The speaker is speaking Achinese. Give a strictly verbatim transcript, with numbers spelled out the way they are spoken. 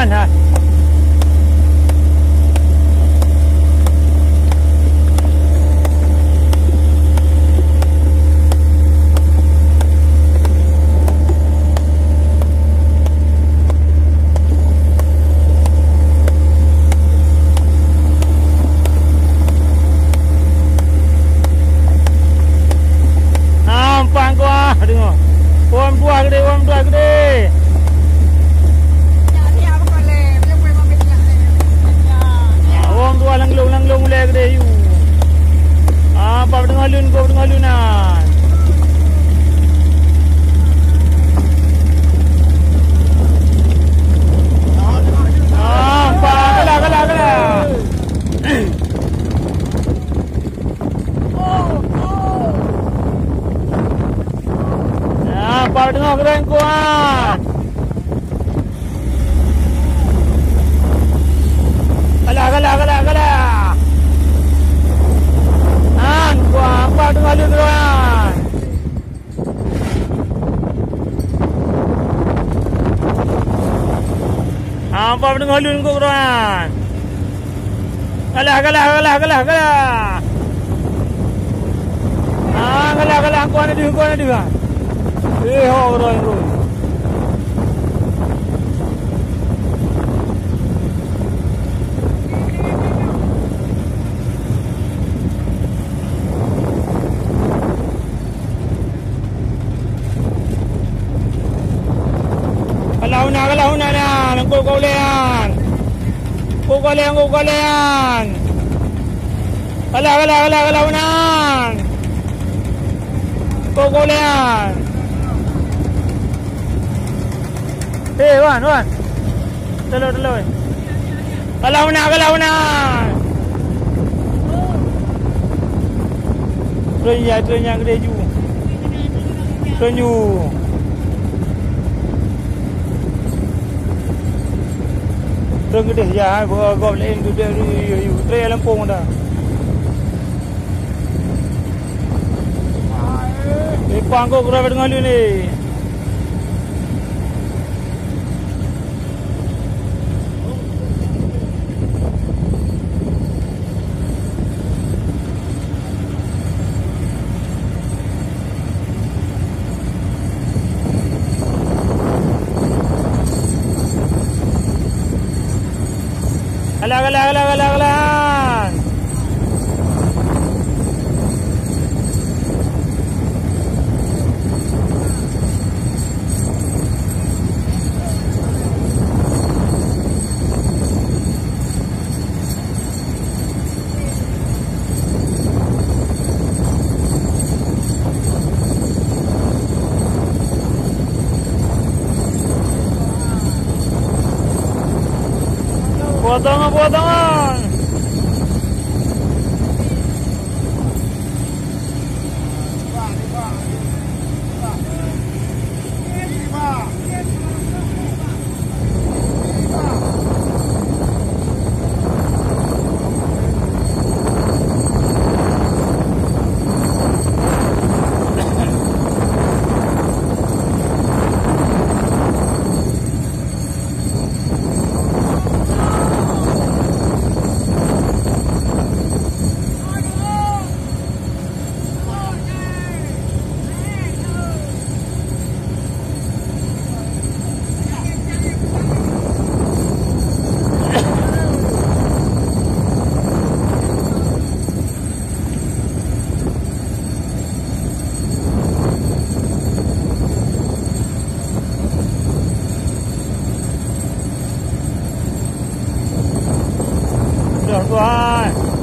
Nah. Ah, empat kuah, tengok. Wan tuah gede, wan tuah gede. Wan tuah langlong, langlong ulèe gede, yu. Ah, pap teungoh lôn, kôk teungoh lôn, ah. Ah, empat, kalah, kalah, kalah. Ah, pap teungoh keureuen kuat. Kalah, kalah, kalah, kalah. An, kuat, pap teungoh lôn keureuen. Ah, pap teungoh lôn keureuen. Kalah, kalah, kalah, kalah, kalah. Ah, kalah, kalah, kuat na deuh, kuat na deuh, ah. Eh, ho, keureuen, keureuen. Kalah huna, kalah huna nyan. Kôk goléan. Kôk goléan, kôk goléan. Kalah, kalah, kalah, kalah huna. Kôk goléan. Eh, wan, wan. Tolong, tolong. Kalah meunan, kalah meunan. Treun ya, treun nyang gede ju. Treun ju. Treun gede ya, hai, beugop laén tu dia, yu, yu, yu. Treun ya lempong dah. Lipang kok keurah deungon lôn ni. Alah, alah, alah, alah, alah. Potongan, potongan. Dah, Tuhan.